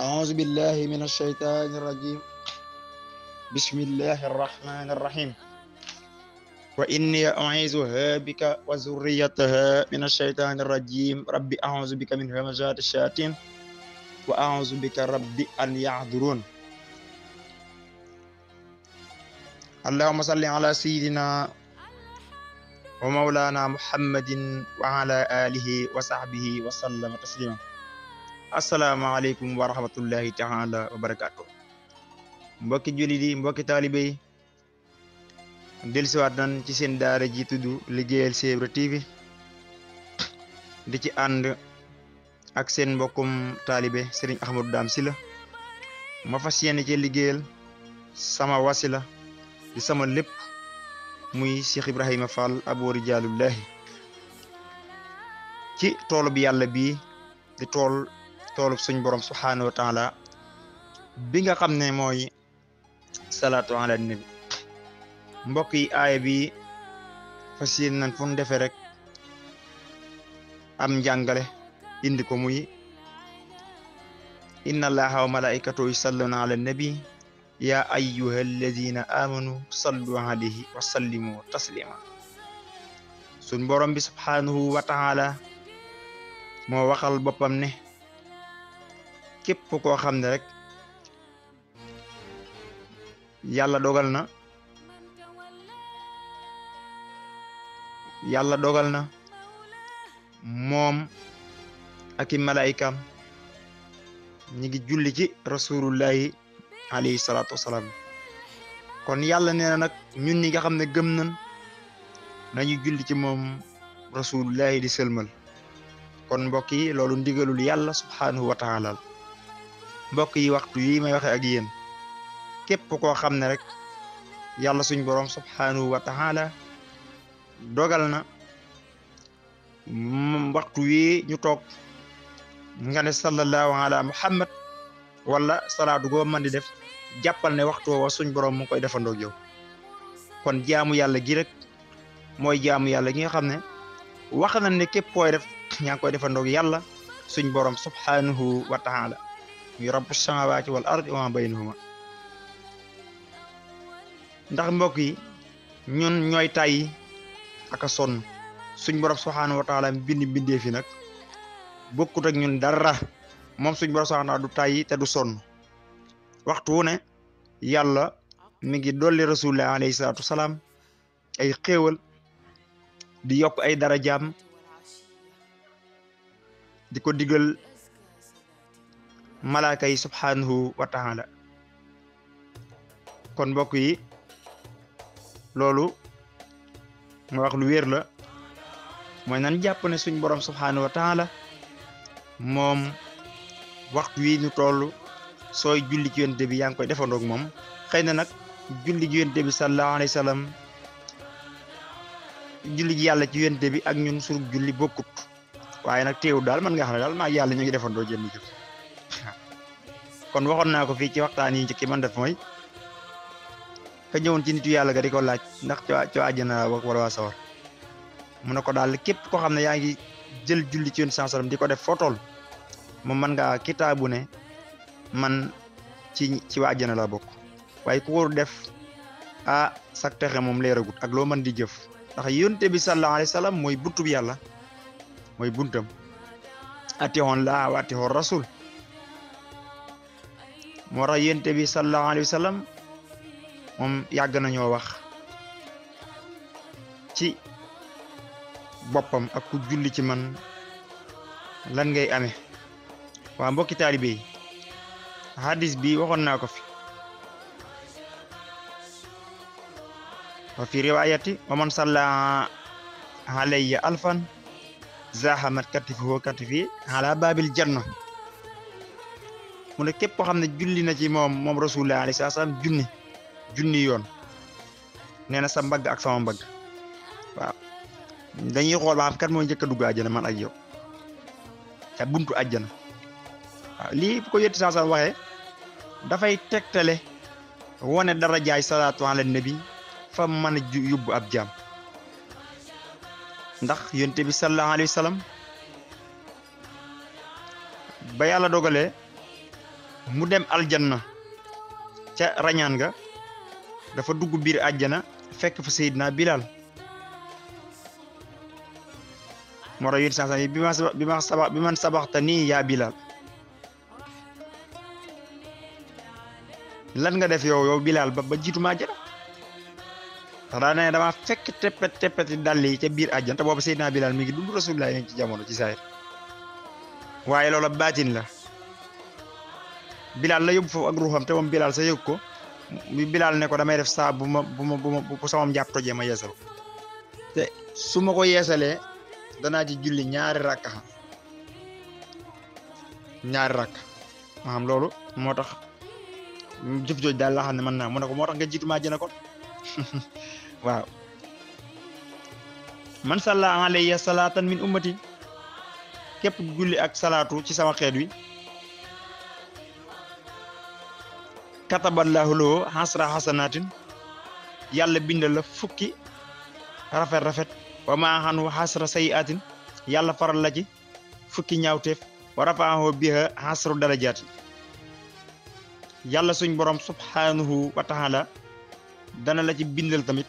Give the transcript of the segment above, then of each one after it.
أعوذ بالله من الشيطان الرجيم. بسم الله الرحمن الرحيم. وإني أعيذها بك وذريتها من الشيطان الرجيم. ربي أعوذ بك من همزات الشياطين وأعوذ بك ربي أن يحضرون. اللهم صل على سيدنا ومولانا محمد وعلى آله وصحبه وسلم تسليما. السلام عليكم ورحمة الله تعالى وبركاته. mbokki jullit yi mbokki taalibe yi dellusiwaat nañ ci seen daara ji tudd liggéeyal Cheikh Ibra TV di ci ànd ak seen mbokkum taalibe Serigne Ahmadou Dame Sylla ma fas yéene ci liggéeyal sama wasila di sama lépp muy Cheikh Ibrahima Fall Abou Rijaalullahi ci toolu bi yàlla bii di toolub suñ borom subhaanahu wa taala bi nga xam ne mooy salaatu ala nabi. mbokk yi aaya bi fas yéene nañ fu ñu defee rek am njàngale indi ko muy inna allaha wa malaikatahu yusalluna ala nabi ya ayyuha alladina amanu sallu alayhi wa sallimu taslima. suñ borom bi subhanahu wa taala moo waxal boppam ne képp koo xam ne rek yàlla dogal na moom ak i malaayikaam ñi ngi julli ci rasulullahi alayhi salaatu wasalaam. kon yàlla nee na nag ñun ñi nga xam ne gëm nañ nañu julli ci moom rasulullahi di sëlmal. kon mbokk yi loolu ndigalul yàlla subhanahu wa taala. mbokk yi waxtu yi may waxe ak yéen képp koo xam ne rek yàlla suñ borom subhanahu wa taala dogal na waxtu wi ñu toog nga ne sallallahu ala muhammad wala salaatu goo man di def jàppal ne waxtu woowa suñ borom mu koy defandoog yow. kon jaamu yàlla gi rek mooy jaamu yàlla gi nga xam ne wax nañ ne képp koy def ñaa ngi koy defandoog yàlla suñ borom subhanahu wa taala muy rabbu samawati wal ardi wa ma baynahuma. ndax mbokk yi ñun ñooy tàyyi ak a sonn suñ borom subhanahu wa taala bindee fi nag bokkut ak ñun dara. moom suñ borom subhanahu wa taala du tàyyi te du sonn. waxtu wu ne yàlla mi ngi dolli rasulullah alayhi salaatu wasalaam ay xéewal di yokk ay darajaam di ko digal malaaka yi subhanahu wa taala. kon mbokk yi loolu ma wax lu wér la mooy nan jàpp ne suñ borom subhanahu wa taala moom waxtu wi ñu toll sooy julli ci yonent bi yaa ngi koy defandoog moom. xëy na nag julli ci yonent bi sallallahu alayhi wa sallam julli ji yàlla ci yonent bi ak ñun suñu julli bokkut waaye nag teewul daal man nga xam ne daal maa yàlla ñu ngi defandoo jënd jëf. kon waxoon naa ko fii ci waxtaan yi njëkk man def mooy ka ñëwoon ci nitu yàlla ga di ko laaj ndax ci àjjana wala waa sawar mu ne ko daal képp koo xam ne yaa ngi jël julli ci yoon sansalam di ko def foo toll moom man ngaa kitaabu ne man ci waa àjjana la bokk. waaye ku ko def sak texe moom leeragut ak loo mën di jëf. ndax yonte bi sallallahu alayhi wa sallam mooy buntu bi yàlla mooy buntam. atiixoon laa wa atiixoon rasul moo tax yonte bi sallallahu alayhi wa sallam moom yàgg nañoo wax ci boppam ak ku julli ci man lan ngay amee. waa mbokki taalibe yi hadis bi waxoon naa ko fi. wa fi riwayati wa man salla alayya alfan zahamat katifuhu katifi ala babil janna. mu ne képp koo xam ne julli na ci moom rasulullah alayhi salaam junni yoon nee na sa mbagg ak sama mbagg. waaw dañuy xool ba xam kat moo njëkk a dugg àjjana man ak yow ca buntu àjjana. waaw lii bu ko yetti saa waxee dafay tegtale wane dara jaay salaatu ala nabi fa mën a yóbbu ab jaam. ndax yonte bi sallallahu alayhi wa sallam ba yàlla dogalee mu dem aljanna ca rañaan nga dafa dugg biir àjjana fekk fa Seydina Bilal moo tax yéen saa bi man sabaxta nii yaa Bilal lan nga def yow Bilal ba jiitu ma àjjana ndax daa ne dama fekk teppeti dàll yi ca biir àjjana te boobu Seydina Bilal mi ngi dund Rasulullah yi ci jamono ci saayir waaye loola baatin la Bilal la yóbbu foofu ak ruuxam te moom Bilal sa yëg ko bi Bilal ne ko damay def saa bu sama njàpp tojee ma yeesal te su ma ko yeesalee danaa ci julli ñaari rakka ma xam loolu moo tax jëf jooj daal la xam ne mën naa mu ne ko moo tax nga jiitu maa jëna kon waaw man salla alayya salaatan min ummati képp julli ak salaatu ci sama xeet wi kataballahu lahu hasra hasanatin yàlla bindal la fukki rafet wa maa xanu hasra sayiatin yàlla faral la ci fukki ñaawteef wa rafaahu biha hasru darajaati yàlla suñ borom subhanahu wa taala dana la ci bindal tamit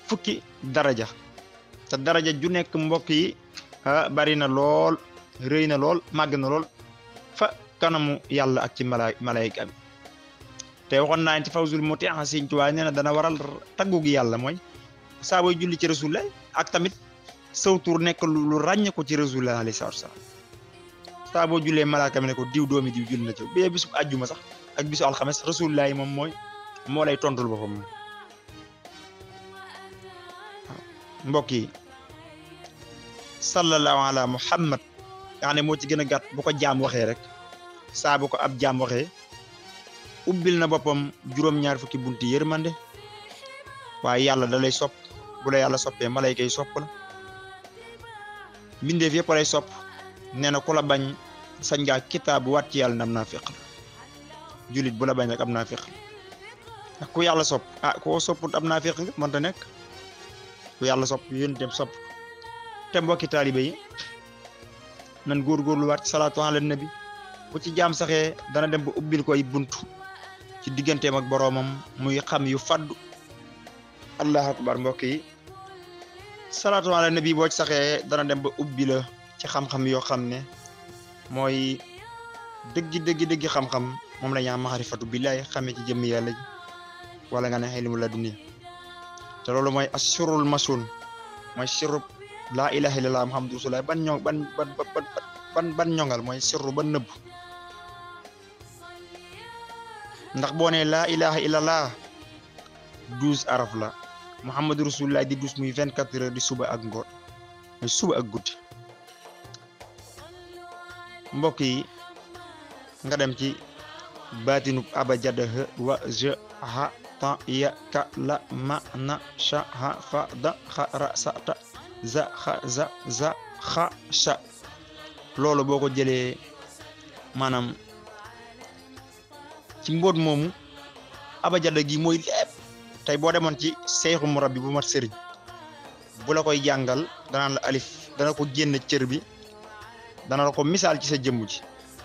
fukki daraja te daraja ju nekk mbokk yi bari na lool rëy na lool màgg na lool fa kanamu yàlla ak ci malayka bi te waxoon naa ci fawzul muti Sëñ Tuubaa nee na dana waral taggu gi yàlla mooy saa booy julli ci rasulullah ak tamit saw tur nekk lu ràññe ko ci rasulullah alayhi salaatu wasalaam saa boo jullee malaaka mi ne ko diw doomi diw julli na ci bee bisu àjjuma sax ak bisu alxames rasulullah yi moom moo lay tontul boppam waaw mbokk yi sallallahu ala muhammad nga xam ne moo ci gën a gàtt bu ko jaam waxee rek saa bu ko ab jaam waxee ubbil na boppam juróom-ñaar fukki bunti yërmande waaye yàlla da lay sopp bu la yàlla soppee malayka yi sopp la mbindeef yëpp lay sopp nee na ku la bañ sañ ngaa kitaabu waat ci yàlla ndam naa féq julit bu la bañ rek am naa féq ku yàlla sopp koo sopput am naa féq nga mënta nekk ku yàlla sopp yónteem sopp te mbokki taalibe yi nan góorgóorlu waat ci salaatu ala nabi bu ci jaam saxee dana dem ba ubbil koy buntu ci digganteem ak boroomam muy xam yu faddu allahu akbar mbokk yi salaatu ala nabi boo ci saxee dana dem ba ubbi la ci xam-xam yoo xam ne mooy dëggi xam-xam moom la ñaa maxarifatu billahi xamee ci jëmmi yàlla ji wala nga ne ilmu la dunya te loolu mooy assurul masun mooy sirrub laa ilaha illallah muhammadu rasulullah ban ñongal mooy sirru ba nëbb ndax boo ne laa ilaha illallah 12 araf la muhammadu rasulullah di 12 muy 24 heures di suba ak ngoon muy suba ak guddi mbokk yi nga dem ci baatinub abajadah wa je ha ta ya ka la ma na sha ha fa da xa ra sa ta za xa za za xa sha loolu boo ko jëlee maanaam ci mbóot moomu abajada gi mooy lépp tey boo demoon ci seexu murabbi bu mat sëriñ bu la koy jàngal danaan la alif dana ko génn cër bi dana la ko misaal ci sa jëmm ji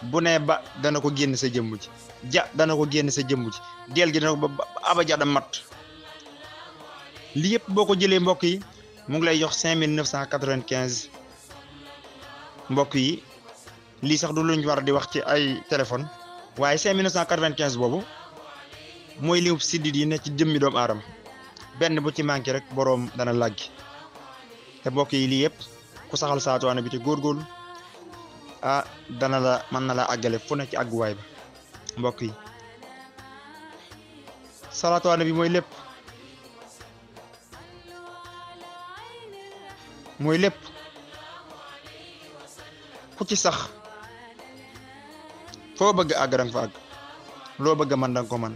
bu ne ba dana ko génn sa jëmm ji ja dana ko génn sa jëmm ji deel gi dana ko ba abajada mat li yëpp boo ko jëlee mbokk yi mu ngi lay jox 5995 mbokk yi lii sax du luñ war di wax ci ay téléphone waaye 5995 boobu mooy liw siddit yi ne ci jëmmi doomu aadama benn bu ci manqué rek boroom dana làggi te mbokk yi lii yëpp ku saxal salaatu ala nabi te góorgóorlu dana la mën na la àggale fu ne ci àgguwaay ba mbokk yi salaatu ala nabi mooy lépp ku ci sax foo bëgg àgg danga fa àgg loo bëgg man danga ko man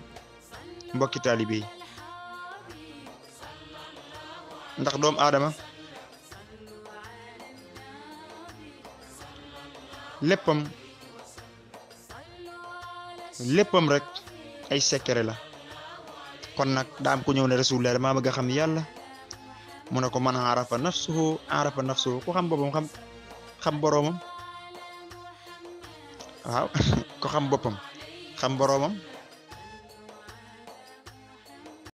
mbokki taalibe yi ndax doomu aadama léppam rek ay secret la kon nag daam ko ñëw ne rasulullah dama bëgg a xam yàlla mu ne ko man arafa nafsuhu ku xam boppam xam boroomam waaw ko xam boppam xam boroomam